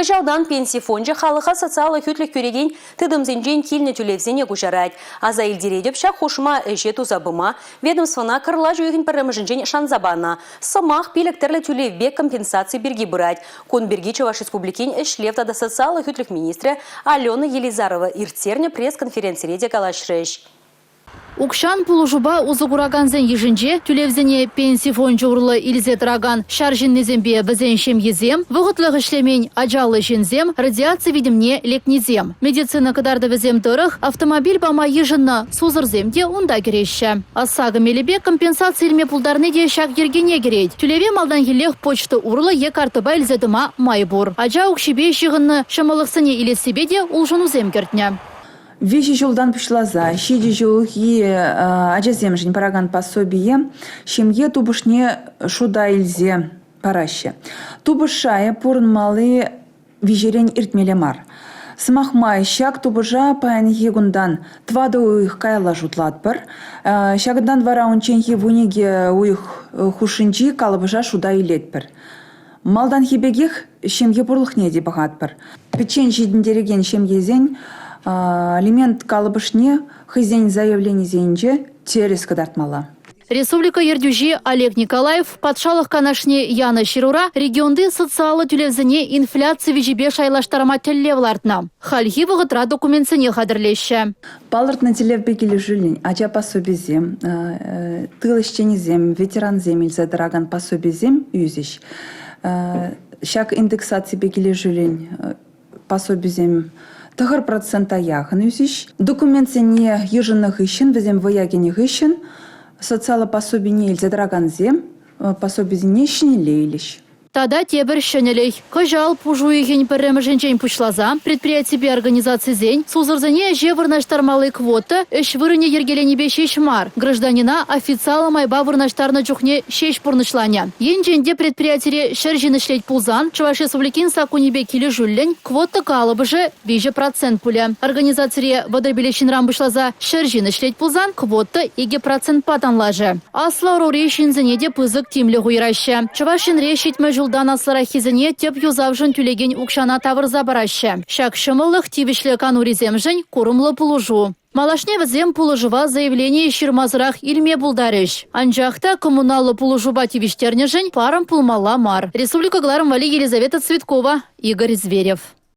Кӑҫалтан Пенси фончӗ халӑха социаллӑ хӳтлӗх кӳрекен тытӑмсенчен килнӗ тӳлевсене куҫарать. Аса илтеретӗп, ҫак хушма ӗҫе туса пыма ведомствӑна кӑрлач уйӑхӗн пӗрремӗшӗнчен шанса панӑ. Сӑмах пилӗк тӗрлӗ тӳлевпе компенсаци пирки пырать. Кун пирки Чӑваш Республикин ӗҫлев тата социаллӑ хӳтлӗх министрӗ Алена Елизарова ирттернӗ пресс-конференцире те калаҫрӗҫ. Укҫан пулӑшупа усӑ куракансен йышӗнче тӳлевсене Пенси фончӗ урлӑ илсе тӑракан ҫар ҫыннисемпе вӗсен ҫемйисем, вӑхӑтлӑх ӗҫлемен ачаллӑ ҫынсем, радиаци витӗмне лекнисем. Медицина кӑтартӑвӗсем тӑрӑх автомобиль пама йышӑннӑ сусӑрсем те унта кӗреҫҫӗ. ОСАГО мелӗпе компенсаци илме пултарни те ҫак йӗркене кӗрет. Тӳлеве малтанхиллех почта урлӑ е карттӑпа илсе тӑма май пур. Ача укҫипе ҫыхӑннӑ ҫӑмӑллӑхсене илессипе те улшӑнусем кӗртнӗ. Виҫӗ ҫултан пуҫласа ҫичӗ ҫулхи ачасемшӗн паракан пособие ҫемье тупӑшне шута илсе параҫҫӗ. Тупӑш шайӗ пурӑнмалли виҫерен иртмелле мар. Сӑмах май, ҫак тупӑша паянхи кунтан тӑватӑ уйӑх каялла шутлатпӑр. Ҫакӑнтан вара унчченхи вуникӗ уйӑх хушшинчи калӑпӑша шута илетпӗр. Малтанхи пекех ҫемье пурлӑхне те пӑхатпӑр. Пӗччен ҫитӗнтерекен ҫемьесен алимент калӑпӑшне хӑйсен заявленисенче тӗрӗс кӑтартмалла. Республика ертӳҫи Олег Николаев Патшалӑх Канашне янӑ ҫырура регионти социаллӑ тӳлевсене инфляци виҫипе шайлаштарма тӗллев лартнӑ. Хальхи вӑхӑтра документсене хатӗрлеҫҫӗ. Палӑртнӑ тӗллевпе килӗшӳллӗн ача пособисем, тыл ӗҫченӗсем, ветерансем илсе тӑракан пособисем ӳсӗҫ. Ҫак индексаципе килӗшӳллӗн пособисем 9 процента яхӑн ӳсӗҫ. Документсене йышӑннӑ хыҫҫӑн, вӗсем вӑя кӗнӗ хыҫҫӑн социаллӑ пособине илсе тӑракансем пособисене ҫӗнӗлле илӗҫ. Тата тепӗр ҫӗнӗлӗх. Кӑҫал пуш уйӑхӗн пӗрремӗшӗнчен пуҫласа предприятипе организацисен сусӑрсене ӗҫе вырнаҫтармалли квота ӗҫ вырӑнӗ йӗркеленипе ҫеҫ мар, гражданина официаллӑ майпа вырнаҫтарнӑ чухне ҫеҫ пурнӑҫланӗ. Енчен те предприятире ҫӗр ҫын ӗҫлет пулсан Чӑваш Республикин саккунӗпе килӗшӳллӗн квота калӑпӑшӗ 3 процент пулӗ. Организацире 35 ҫынран пуҫласа 100 ҫын ӗҫлет пулсан квота 2 процентпа танлашӗ. Аслӑ ӑрури ҫынсене те пысӑк тимлӗх уйӑраҫҫӗ. Чӑваш Енре 70 ҫултан аслӑраххисене тӗп юсавшӑн тӳлекен укҫана тавӑрса параҫҫӗ. Ҫак ҫӑмӑллӑх тивӗҫлӗ канурисемшӗн курӑмлӑ пулӑшу. Малашне вӗсем пулӑшӑва заявление ҫырмасӑрах илме пултарӗҫ. Анчах та коммуналлӑ пулӑшупа тивӗҫтернӗшӗн парӑм пулмалла мар. Республика кӑларӑм валли Елизавета Цветкова, Игорь Зверев.